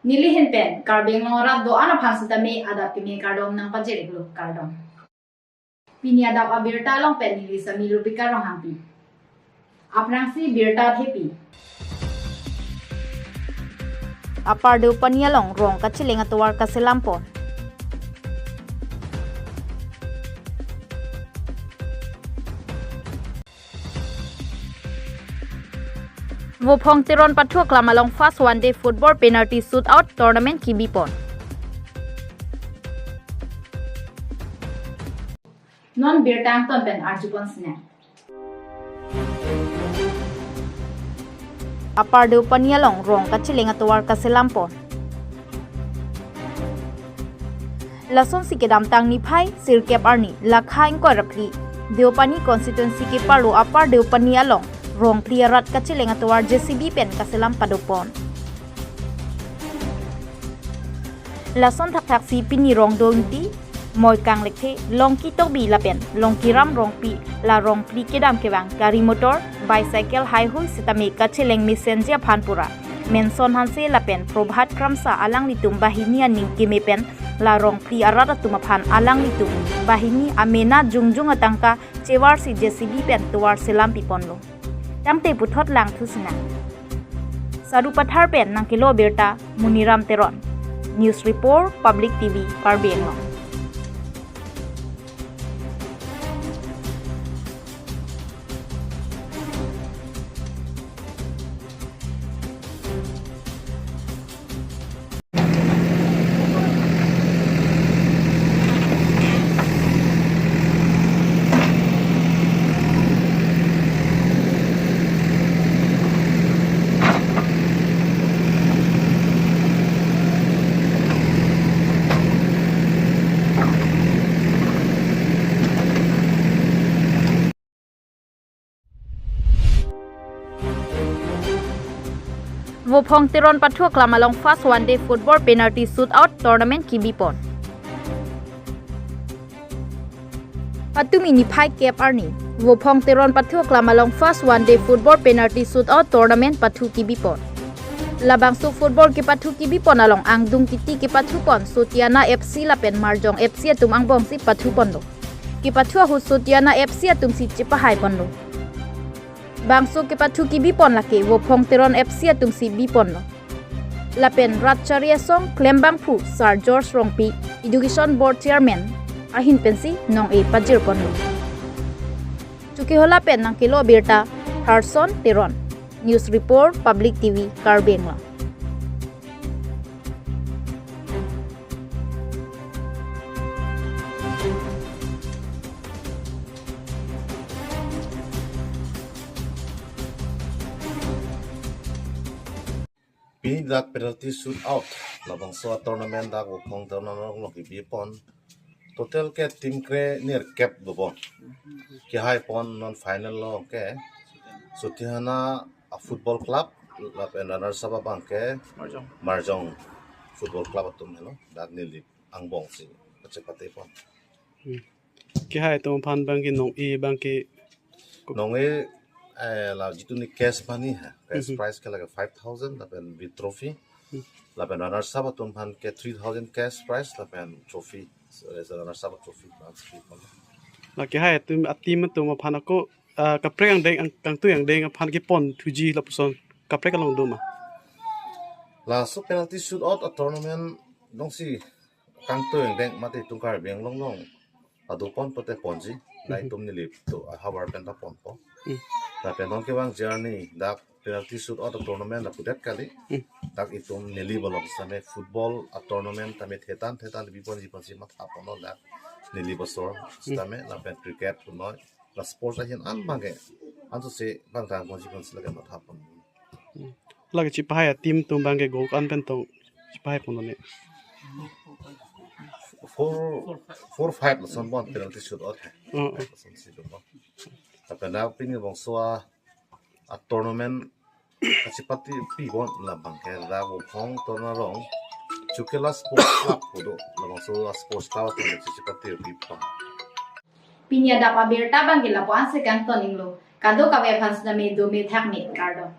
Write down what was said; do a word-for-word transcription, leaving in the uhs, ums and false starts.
Neli ahin pen Karbi Anglong arat do-an aphan sitame adap keme kardom nangpajir-iklo, kardom. Pini adap abirta along pen neli Sami Lupika Ronghangpi. Aphrangsi birta thepi. Upper Deopani along rong kacheleng atovar kaselam pon. Vophong Teron pathu aklam along first one day football penalty shootout tournament kebi pon. Non birta angton pen arju pon sinang. Upper Deopani along rong kacheleng atovar kaselam pon. Lasonsi kedamtang niphai sirkep arni lakha ingkoi ra phli Deopani constituency keparlo Upper Deopani along rong phli arat kacheleng atovar J C B pen kaselam pado pon. Lason thakthaksi pini Rongdo Ingti, Moikang Lekthe, Longki Tokbi lapen Longkiram Rongpi la rong phli kedam kevang gari motor, bicycle, haihui sitame kacheleng mesenji aphan pura Menson Hanse lapen Probhat Kramsa alanglitum banghini aning keme pen la rong phli arat atum aphan alanglitum banghini amena jongjong atangka chevarsi J C B pen tovar selam piponlo. Tangte puthot langthu sinang. Sarupathar pen nangkelo birta Muniram Teron. News report, Public T V, Karbi Anglong. Vophong Teron pathu aklam along first one day football penalty shootout tournament kebi pon. Patumi niphai kep arni Vophong Teron pathu aklam along first one day football penalty shootout tournament pathu kebi pon. Labangso football kepathu kebi pon along angdung titi kepathu pon Sotiana F C lapen Marjong F C atum angbongsi pathu ponlo. Kepathu ahut Sotiana F C atumsi chepahai ponlo. Bangso kepathu kebi pon lake Vophong Teron F C atumsi bi ponlo. Lapen Ratchari Asong klembangphu Sir George Rongpi, Education Board Chairman ahin pensi nong-e pajir ponlo. Chokihola pen nangkelo birta Tharson Teron. News report, Public T V, Karbi Anglong. Pini dak penalty shootout labangso a-tournament dak Vophong Teron along kebi pon. Total ke team kre nerkep do pon. Kehai pon non final along ke Sotiana a-football club lapen runners up abang ke Marjong. Marjong Football Club atum helo. Dak neli angbongsi kachepate pon. Hmm. Kehai atum aphan abang ke nong-e abang ke Nong-e, eh, la jitu ni cash money ha. Cash Mhm. prize ke lake five thousand lapen bi trophy. Hmm. Lapen runners up atum aphan ke three thousand cash prize lapen trophy. So, eh, runners up trophy, bronze trophy. La kehai atum a-team atum aphan ako, ah, kaprek angdeng ang, kangtui angdeng aphan kepon thuji lapuson kaprek along do ma? Laso penalty shootout a-tournament dongsi kangtui angdeng mate itum Karbi Anglong along pado pon pote ponji, la Mhm. itum neli to ahavar pen ta ponpo. Hmm. Lapen non kevang journey dak penalty shootout a-tournament lapu det kali. Hmm. Dak itum neli bolong sitame football a-tournament tame thetan thetan bi ponji ponsi matha ponlo dak neli bosor Hmm. sitame lapen cricket punoi la sports ahin an abang ke ansose bang tang ponji ponsi lake matha pon. Hmm. Lake chepahai a-team atum abang ke go an pen tong chepahai ponlo ne. Four, four five lason pon penalty shootout. Oh, oh. Lason si do pon. Lapen dak pini bangso a-tournament kachepate pi pon labang ke dak Vophong Teron along Chukela Sports Club pu do labangso a-sports club atum kachepate pi pon. Pini adap abirta abang ke lapu-an si kangton inglo. Kadokave aphan sitame dome thakme, kardom.